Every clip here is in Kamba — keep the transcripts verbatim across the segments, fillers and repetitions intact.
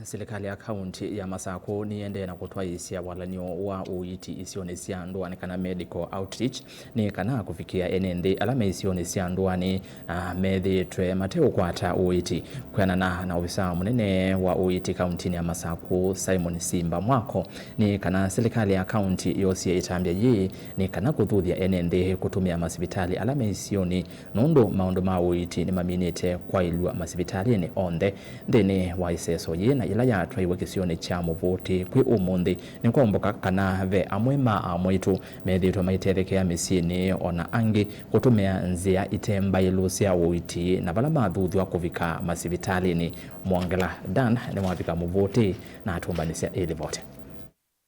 Silikalĩ ya kaunti ya Masakũ nĩyĩendee na kũtwaĩĩsya walany'o wa ũiiti isionĩ sya ndũanĩ, kana medical outreach, nĩ kana kũvikĩa ene nthĩ ala me isionĩ sya ndũanĩ na methĩĩtwe mateũkwata ũiiti. Kwĩanana na ovisa mũnene wa ũiiti kauntinĩ ya Masakũ, Simon Simba Mwako, nĩ kana silikalĩ ya kaunti yosie ĩtambya yĩĩ nĩ kana kũthuthya ene nthĩ kũtũmĩa masivitalĩ ala me isionĩ, nũndũ maũndũ ma ũiiti nĩmaminĩte kwaĩlw'a masivitalĩnĩ onthe. Nthĩnĩ wa ĩseso yĩĩ na yĩla yatwaiwe kĩsionĩ kya Mũvũtĩ kwĩ ũmũnthĩ, nĩkwaũmbũka kana ve amwe ma amwaitũ methĩĩtwe maitethekea mĩsyĩnĩ, o na angĩ kũtũmĩa nzĩa ite mbaĩlu sya ũiiti, na vala mathuthw'a kũvika masivitalĩnĩ. Mwongela Dan nĩwavika Mũvũtĩ na atũmbanĩsya ĩ livoti.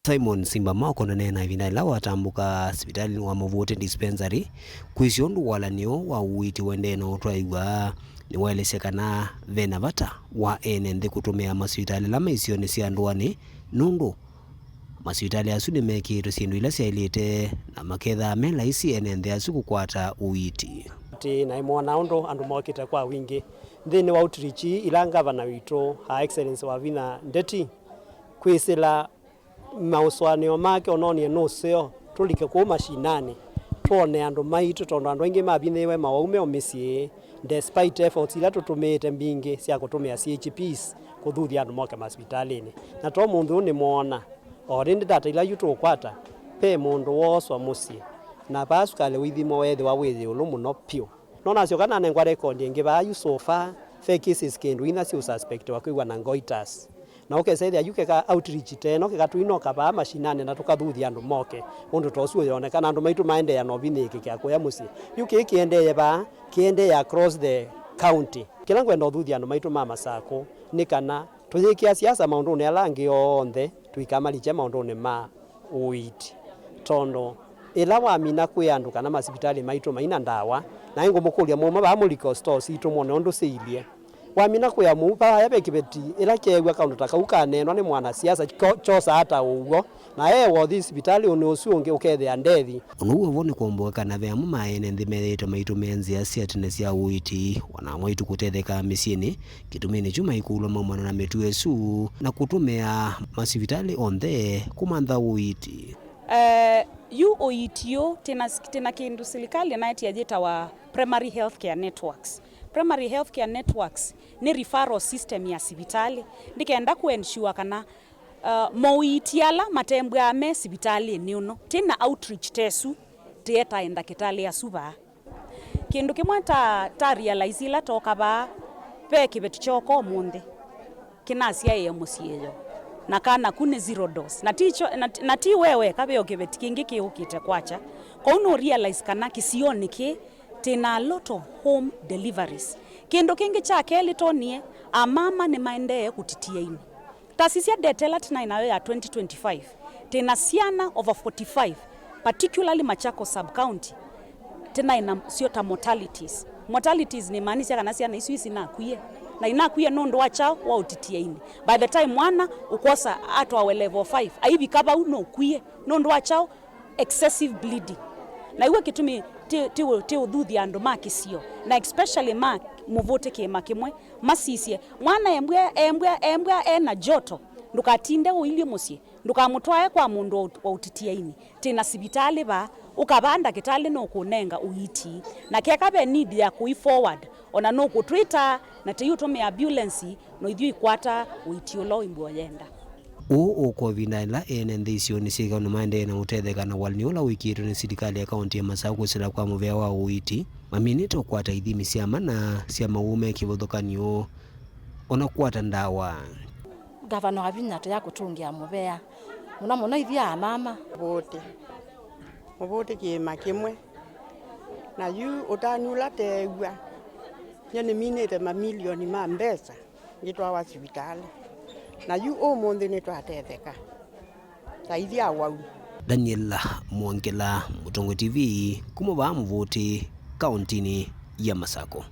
Simon Simba Mwako nũneena ĩvinda yĩla watambũka sivitalĩnĩ wa Mũvũtĩ Dispensary kwĩsĩ ũndũ walany'o wa ũiiti ũendee na ũtwaĩw'a. Nĩwaelesya kana ve na vata wa ene nthĩ kũtũmĩa masivitalĩ ala me isionĩ sya ndũanĩ, nũndũ masivitalĩ asu nĩmekĩĩtwe syĩndũ ila syaĩlĩte na makethaa me laisi ene nthĩ asu kũkwata ũiiti. Atĩ naĩ mwona ũndũ andũ mokĩte kwa wingĩ nthĩnĩ wa outreach ila ngavana witũ, Her Excellency Wavinya Ndeti, kwĩsĩla maũsũanĩo make ũnonie nũseo, tũlike kũu mashinani, twone andũ maitũ, tondũ andũ aingĩ mavinyĩĩwe mawau me o mĩsyĩ, despite efforts ila tũtũmĩĩte mbingĩ sya kũtũmĩa C H Ps kũthuthya andũ moke masivitalĩnĩ. Na to mũnthĩ ũũ nĩmwoona, o rĩndĩ data ila yu tũũkwata, ve mũndũ wooswa mũsyĩ, na vaa sukalĩ ũithimo weethĩwa wĩ ĩũlũ mũno vyũ. No nasyoka nanengwa rekondi ĩngĩ vaa yu so far, ve cases kĩndũ inya siũsuspectiwa kwĩw'a na goiters. Na ũkesa ĩthĩa yu keka outreach teno, keka tũinoka vaa mashinani na tũkathuthya andũ moke, ũndũ ta ũsu ũyonekana, andũ maitũ maendeea na ũvinyĩĩkĩkĩa kũya mũsyĩ. Yu kĩĩ kĩendee vaa, kĩendee across the county. Kĩla ngwenda ũthuthya andũ maitũ ma Masakũ nĩ kana tũyĩkĩa siasa maũndũnĩ ala angĩ onthe, tũikamalikye maũndũnĩ ma ũiiti. Tondũ ĩla wamina kwĩa andũ kana masivitalĩ maitũ maina ndawa, na ngũmũkũlya mũmwe vaa mũliko store sitũ mwone ũndũ sĩilye. Wamina kwĩa mũu, vaya ve kĩveti ĩla kyeew'a kaũndũ ta kau kaneenwa nĩ mwanasiasa, ko-, kyosaa ta ũw'o, na eewa ũthi sivitalĩnĩ ũsu ũngĩ ũkethĩa ndethi. Ũndũ ũu vo nĩkwomboka kana ve amwe ma ene nthĩ methĩĩtwe maitũmĩa nzĩa sya tene sya ũiiti, o na amwe aitũ kũtetheka mĩsyĩnĩ, kĩtumi nĩkyo maikũlw'a maumana na mĩtuo ĩsu na kũtũmĩa masivitalĩ onthe kũmantha ũiiti. Eh, yu ũiiti ũũ, tĩna, tĩna kĩndũ silikalĩ ĩnaetie yĩtawa primary health care networks. Primary health care networks nĩ referral system ya sivitalĩ, nĩ kenda kũ ensure kana, uh, moiiti ala matembwaa me sivitalĩnĩ ũno, tĩna outreach ta ĩsu, tĩetae ndakĩtalĩ asu vaa. Kĩndũ kĩmwe ta, ta realize ĩla tooka vaa, ve kĩveti kyooka ũmũnthĩ kĩnasyaĩe mũsyĩ yo, na kana ku nĩ zero dose, na ti kyo, na, na ti we weka, ve o kĩveti kĩngĩ kĩũkĩte kwakya. Kwoou no realize kana kĩsionĩ kĩĩ tĩna a lot of home deliveries. Kĩndũ kĩngĩ kya kelĩ twonie, amama nĩmaendee kũtitia ini. Ta sisya data ĩla tũnaĩ nayo ya twenty twenty-five, tĩna syana over forty-five, particularly Machakos sub-county, tĩnaĩ nasyo ta mortalities. Mortalities nĩmaanisya kana syana isu isinakwie, na inakwie nũndũ wa kyaũ? Wa ũtitia ini. By the time mwana ũkwosa atwawe level five, aivika vau nũkwie nũndũ wa kyaũ? Excessive bleeding. Na iw'o kĩtumi ti, ti, ti ũthuthya andũ ma kĩsio, na especially ma Mũvũtĩ kĩĩma kĩmwe, masisye, mwana embwa, embwa, embwa ena joto, ndũkatinde ũilyĩ mũsyĩ, ndũkamũtwae kwa mũndũ wa ũt-, wa ũtitia ini. Tĩna sivitalĩ vaa, ũka vaa ndakĩtalĩ nũkũnenga ũiiti, na keka ve need ya kũi forward, ona nũkũtwĩta, na tĩiũtũmĩa ambulance, no ithyĩ ikwata ũiiti ũla ũimbwa ũyenda. Ũũ ũkwa ĩvinda yĩla ene nthĩ isionĩ syĩ kaũnĩ maendee na ũtetheka na walany'o ũla wĩkĩĩtwe nĩ silikalĩ ya kaũntĩ ya Masaku kwĩsĩla kwa mũvea wa ũiiti, maminĩte ũkwata ithimi sya mana sya mawau me kĩvathũkany'o, ona kũkwata ndawa. Ngavana Wavinya tũya kũtũngĩa mũvea mũno mũno ithyĩ amama. Mũvũtĩ. Mũvũtĩ kĩĩma kĩmwe. Na yu ũtanu ũla teew'a, nyo nĩminĩte mamilioni ma mbesa ngĩtwawa sivitalĩ. Na yu ũmũnthĩ nĩtwatetheka ta ithyĩ awau. Daniel Mwongela, Mũtongoi T V, kuma vaa Mũvũtĩ, kaũntĩnĩ ya Masaku.